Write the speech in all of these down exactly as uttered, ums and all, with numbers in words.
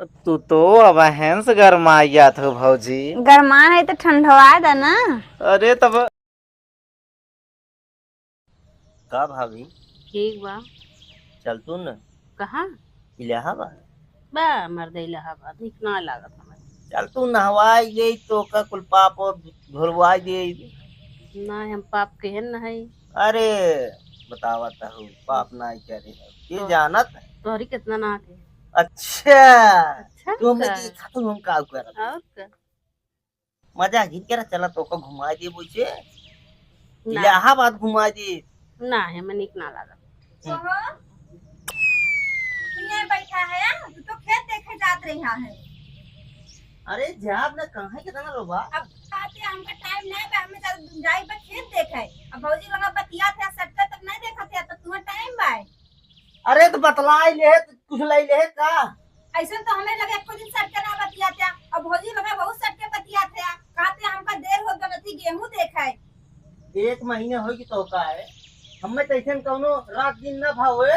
तू तो अबहेन से गरमाई जात हो भौजी। गरमान है तो ठंडवा दा ना। अरे तब का भाभी? ठीक बा। चल तू न। कहाँ? इलाहाबाद। बा मर्द, इलाहाबाद निक ना लागत हमें। चल तू नहवाई ले, तो का कुल पाप और धोलवाई दे। ना, हम पाप केहन न हई। अरे बतावत हूँ, पाप ना करे हो। ये तो जानत है? तोहरी कितना ना के। अच्छा। अच्छा तू हमें का? देखा तो हम का करत? और का? मजा ही करा, चला तो को घुमा दे बोचे। ना। इलाहाबाद घुमा दे। ना, हमें निक ना लागत। हम्म। ओहो, तू यहाँ बैठा है, तू तो खेत देखे जात रहा है। अरे जाब ना, कहाँ के दाना लो बा? अब खाते हमका टाइम नहीं बा, हमें चल जाई बा खेत देखे। अब भौजी लोग बतियात है, सटका तक नहीं देखत है, तो तुम्हें टाइम बा। अरे तो बतलाई ले, तो कुछ लाई ले का? ऐसन तो हमें लगे एको दिन सटके ना बतियाते, अब भौजी लगे बहुत सटके बतियाते, कहते हमका देर हो गलती गेहूं देखाए। एक महीने होई कि तो का है, हमें तो ऐसन कौनो रात दिन ना भावे,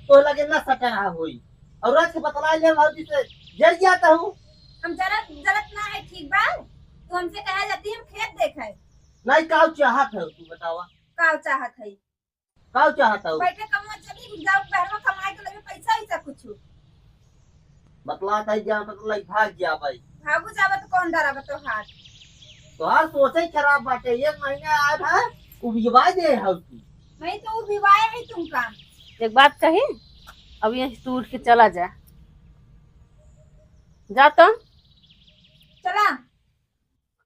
तो लगे ना सटरा होई। और रात के बतलाई ले भौजी से, जर जाता हूँ। हम जरत, जरत ना है, ठीक बा? तू हमसे कहे जाती हम खेत देखे। नहीं, का चाहत है तू बतावा? का चाहत है? का चाहत हूँ? बैठे कमवा चली जाओ, बहरवा कमाए के लगे पैसा वैसा कुछ। बतला था जा, मतलब भाग जा भाई। भागू जावा तो कौन डरा बतो हाथ। तोहार सोचे खराब बाटे, एक महीना आए है, उबिवाए दे है तू। नहीं तो उबिवाए है तुमका। एक बात कही, अब यहाँ से तू उठ के चला जा, जा तो। चला।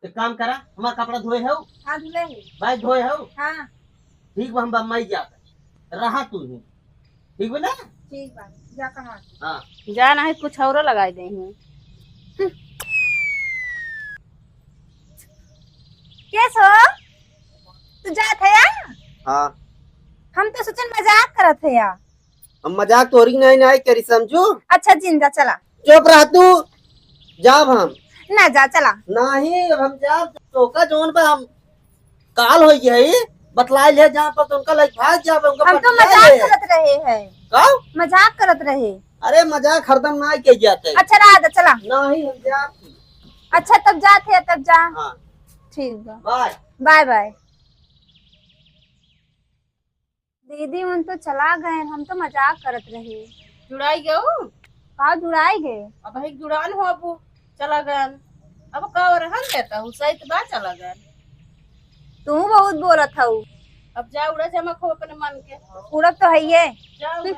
एक काम करा, हमार कपड़ा धोए हो? हाँ, धुले है। बैग धोए हो? हाँ। ठीक बा, हम बम्बई जात है। रहा तू ही। ठीक बा ना? ठीक बा, जा कमा। हाँ। जा नहीं, कुछ औरो लगाई दे ही। केस हो? तू जात है या? हाँ। हम तो सोचन मजाक करत है या। हम मजाक तोरी नहीं, नहीं करी समझू। अच्छा जिंदा चला। चुप रह तू, जाब हम। ना जा, चला। नहीं, अब हम जाब, तोका जौन बा हम काल हो गई, बतलाई ले जा पर तो उनका लग भाग जाब, उनका हम तो पटिया मजाक ले। करत रहे हैं। का? मजाक करत रहे। अरे मजाक हरदम ना के जाते। अच्छा रहा दे, चला। नहीं, हम जाब। अच्छा तब जाते हैं, तब जा। हाँ। ठीक बा। बाय। Bye bye. दीदी उन तो चला गए, हम तो मजाक करत रही। जुड़ाई गऊ? का जुड़ाई गए? अब है जुड़ान हो, अब चला गए। अब का और हम देता हूँ, सही तो बा चला गए। तू बहुत बोलत हऊ। अब जा उड़ा जमा खो अपने मन के। उड़ब तो है ये। जा उड़ा।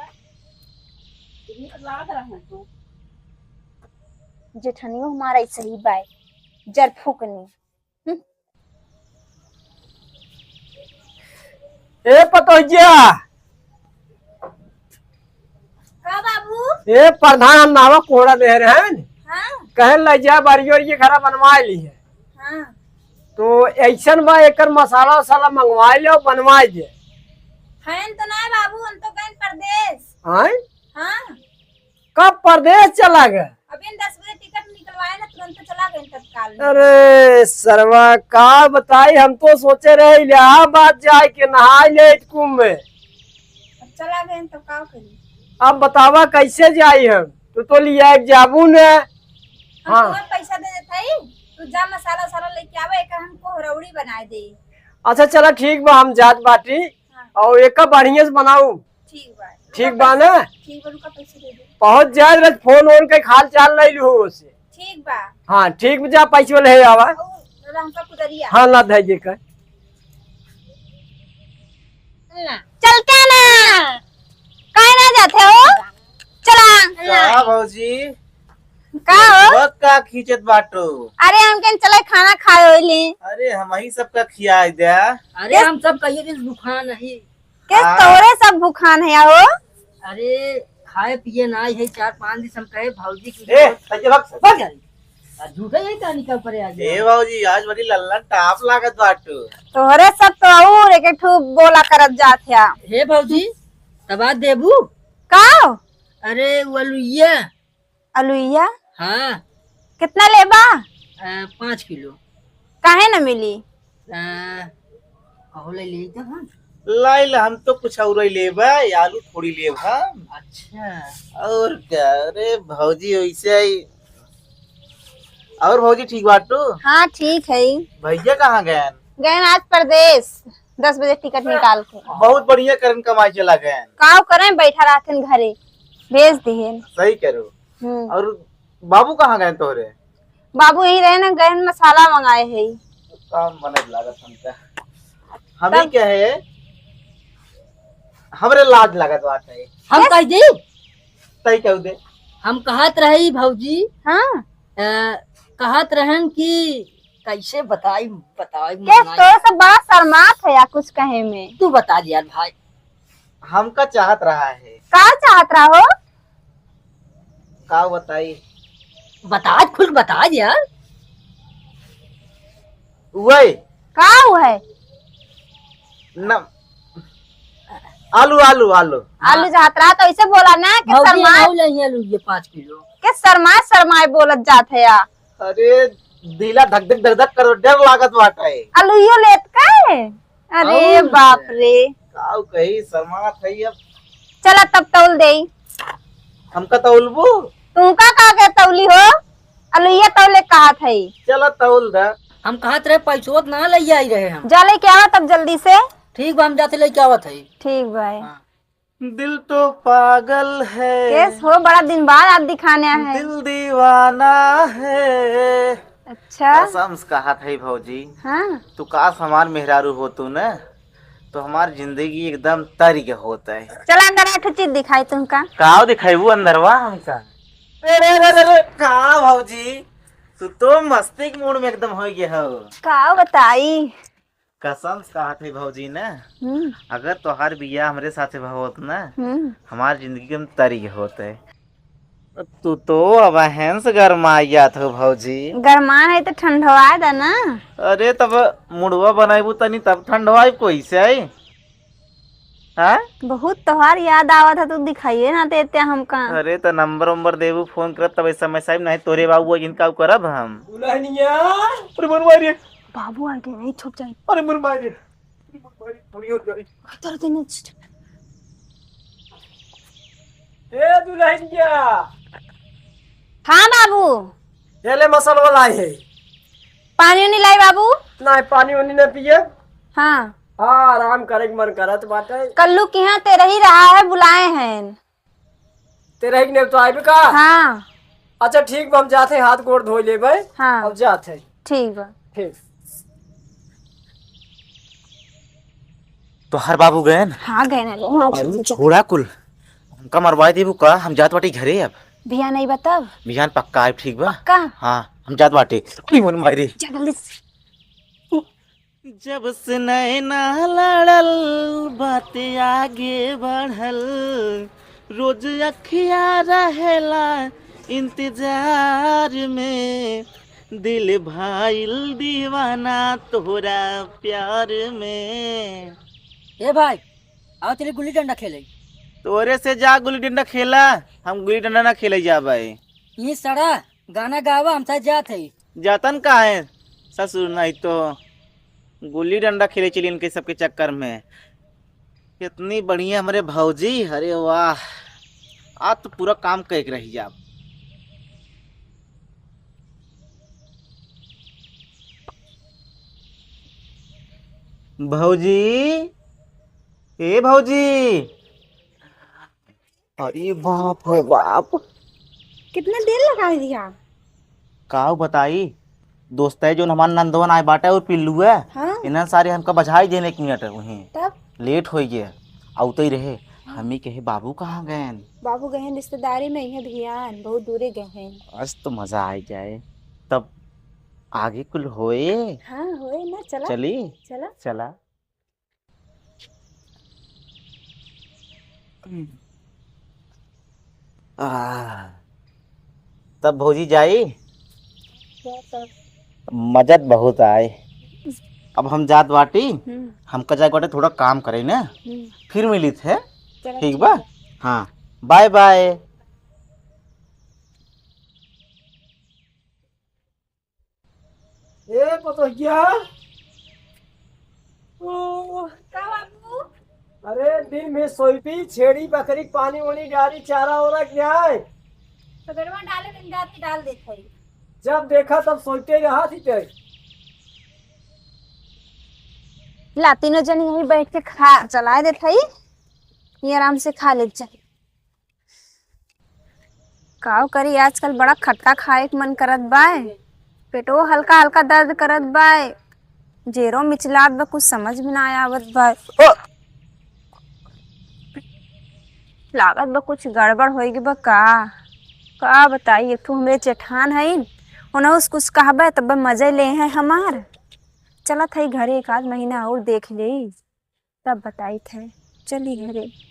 इतनी तो लाग रहा है तू। जेठनियो हमारा ऐसे ही बाय, जर फूकनी। ए पतोहिया। का बाबू? ए प्रधान नावा कोहड़ा दे रहे हैं। हाँ। कहे ले जा बारी ओरी के घरा बनवा ली है। हाँ। तो ऐसन बा एकर मसाला वसाला मंगवा ले और बनवा दे। हैं तो ना बाबू, हम तो गए परदेश। हैं? हाँ। कब परदेश चला गए? अभी हम दस बजे टिकट निकलवाए ना, तुरंत चला गए तत्काल में। अरे सरवा, का बताई, हम तो सोचे रहे इलाहाबाद जाए के नहाए ले कुंभ में। अब चला गए तो का करी? अब बतावा कैसे जाई हम? तू तो लिया एक जाबू ने। हम हाँ। तुरंत पैसा दे देते ही, तू जा मसाला वसाला लेके आवे, एक हम कोहरौड़ी बनाए दे। अच्छा चला ठीक बा, हम जात बाटी। हाँ। और एक बढ़िया से बनाऊ। ठीक बा। ठीक बा ना? ठीक बा, उनका पैसे दे दे। पहुँच जाए, बस फोन वोन के हाल चाल ले लू से। ठीक बा। हाँ, ठीक बा, जा पैसे वाले है आवा। और रंग का कुदरिया। हाँ, ला दे दे कर। चलते ना। काहे ना जाते हो? चला। का भौजी? का हो? बहुत का खींचत बाटो? अरे, हम कहेन चले खाना खाए होइली। अरे, हम ही सबका खियाए द्या। अरे, हम सब कहिए दिन भूखा नहीं। के हाँ। तोरे सब भूखान है हो? अरे खाए पिए ना है, चार पाँच दिन से हम कहे भौजी की ए, सच्चे बात। बस यार, आ झूठे यही कहानी का ऊपर आ गया। ए भौजी, आज बड़ी लल्लन टाप लागत बाटू। तोहरे सब तो और एक ठू बोला करत जात है। हे भौजी, तब आ देबू? का? अरे वो लुइया। अलुइया? हाँ। कितना लेबा? अ, पाँच किलो। काहे न मिली? अ, कहो ले ली तो हम। लाइल, हम तो कुछ और ही लेबा, आलू थोड़ी लेब हम। अच्छा। और क्या, अरे भौजी वैसे ही। और भौजी ठीक बाटू? हाँ, ठीक है। भैया कहाँ गएन? गएन आज परदेस, दस बजे टिकट निकाल के। बहुत बढ़िया करन, कमाई चला गएन। काव करें, बैठा रहतेन घरे, भेज दिहेन। सही करो। हम्म। और बाबू कहाँ गएन तोहरे? बाबू यही रहे ना, गएन मसाला मंगाए है। काम बने लागत हमका। हम ही तब? कहे, हमरे लाज लागत बाटे। हम कह दी? तई कह दे। हम कहत रही भौजी। हाँ। अ, कहत रहन कि कैसे बताई, बताई, के मनाई। तो सब बड़ा शर्मात है या कुछ कहे में। तू बता दे यार भाई। हमका चाहत रहा है। का चाहत रहा हो? का बताई? बता, खुल बता यार। वही। का हुआ है? न, आलू, आलू, आलू। आलू चाहत रहा तो ऐसे बोला ना कि भौजी, शर्मा, आलू ले आलू ये पाँच किलो। के शर्मा, शर्माए बोलत जात है या। अरे, दिला धक धक धक धक कर, डर लागत बाटे। आलू यो लेत का है? अरे और बाप रे। काऊ कही, शर्मात है अब। चला तब तौल देई। हमका तौलबू? तुमका का के तौली हो? अलुइया तौले कहत है। चला तौल दा। हम कहत रहे पैसोत ना ले आई रहे हम। जा लेके आवा तब जल्दी से। ठीक बा, हम जाते लेके आवत है। ठीक बा। हाँ। दिल तो पागल है। केस हो, बड़ा दिन बाद आज दिखाने आए हैं। दिल दीवाना है। अच्छा। कसम से कहत है भौजी। हाँ। तू काश हमार मेहरारू होतू न, तो हमार जिंदगी एकदम तरी के होत है। चला अंदर एक ठो चीज दिखाई तुमका। काव दिखाईबू अंदरवा हमका? अरे, अरे, अरे, अरे, का भौजी, तू तो मस्ती के मूड में एकदम हो गए हो। का बताई? कसम से कहत है भौजी न, हम्म। अगर तोहार बियाह हमरे साथे होत न, हम्म। हमार जिंदगी एकदम तरी के होत है। तू तो अब अहन से गरमाई जात हो भौजी। गरमान है तो ठंडवा दा ना। अरे तब मुड़वा बनाइबू तनी तब ठंडवाई कोई से आई? हाँ? बहुत तोहार याद आवत है, तू दिखाइए ना देते हमका। अरे तो नंबर वंबर देबू, फोन करब तब समय साहब, नहीं तोरे बाबू जिनका करब हम। दुल्हनिया। अरे मरवा रे। बाबू आ गए, नहीं छुप जाए। अरे मरवा रे। ए दुल्हनिया। हाँ बाबू। ये ले मसल वाला है। पानी उनी लाई बाबू? नहीं, पानी उनी न पिए। हाँ। हाँ, आराम करे के मन करत बाटे। कल्लू के यहाँ तेरही रहा है, बुलाए हैं। तेरही के नेवता आइबे का? हाँ। अच्छा ठीक बा, हम जात है, हाथ गोड़ धोई लेबे। हाँ। अब जात है। ठीक बा। ठीक। तोहार बाबू गएन? हाँ, गएन। अरे, छोड़ा कुल। हमका मरवाई देबू का? हम जात बाटी घरे अब। बिहान अइबा तब? बिहान पक्का आइब, ठीक बा? पक्का? हाँ, हम जात बाटी। अरे, मोर माई रे। जा जल्दी से। जब से नैना लड़ल, बात आगे बढ़ल, रोज अखिया रहेला इंतजार में, दिल भाइल दीवाना तोहरा प्यार में। ए भाई, आओ चली गुल्ली डंडा खेले। तोरे से जा गुल्ली डंडा खेला, हम गुल्ली डंडा ना खेले जाबे। ये सड़ा गाना गावा, हम साथ जात है। जातन का है ससुर, नहीं तो गुल्ली डंडा खेले चली इनके सबके चक्कर में। इतनी बढ़िया हमरे भौजी, अरे वाह, आज तो पूरा काम कइके रही जाब। भौजी, ए भौजी, अरे बाप रे बाप। कितना देर लगा दिया? काव बताई, दोस्त है जोन हमार नंदवन आए बाटे और पिल्लू है, हाँ। इन्हन सारे हमका बजाई देने एक मिनट वहीं। तब? लेट हो गया, आउते ही रहे। हाँ। हम ही कहे, "बाबू कहाँ गएन?" बाबू गएन रिश्तेदारी में, इहाँ भियान, बहुत दूरे गएन। आज तो मजा आ जाए। तब आगे कुल होए? हाँ, होए ना, चला। चली? चला। चला। आ, तब भौजी जाई? क्या तब? मजा त बहुत आए। अब हम जात बाटी, हम्म। हमका जाए बाटे थोड़ा काम करे ना, हम्म। फिर मिलित है। चलो, ठीक ठीक बा? है। हाँ, बाय बाय। ए पतोहिया। ओ। का बाबू? अरे दिन में सोइपी छेड़ी बकरी के पानी वानी डाली, चारा वारा क्या है? सवेरवा डाले दिन रात ही डाल देत है। जब देखा तब सोइते रहा थी ते। ला तीनों जन यहीं बैठ के खा चलाए देत है, ये आराम से खा ले जाए। काव करी, आजकल बड़ा खटका खाए के मन करत बाय, पेटो हल्का हल्का दर्द करत बाय, जेरो मिचलात बा, कुछ समझ में ना आवत बाय। ओ! लागत बा कुछ गड़बड़ होई गई बा का। का बताई, एक ठो हमरे जेठान हईन, उन्हें उस कुछ कहबे तब मजे ले हैं हमार। चलत है घरे, एक आध महीना और देख ले, तब बताई थे। चली घरे।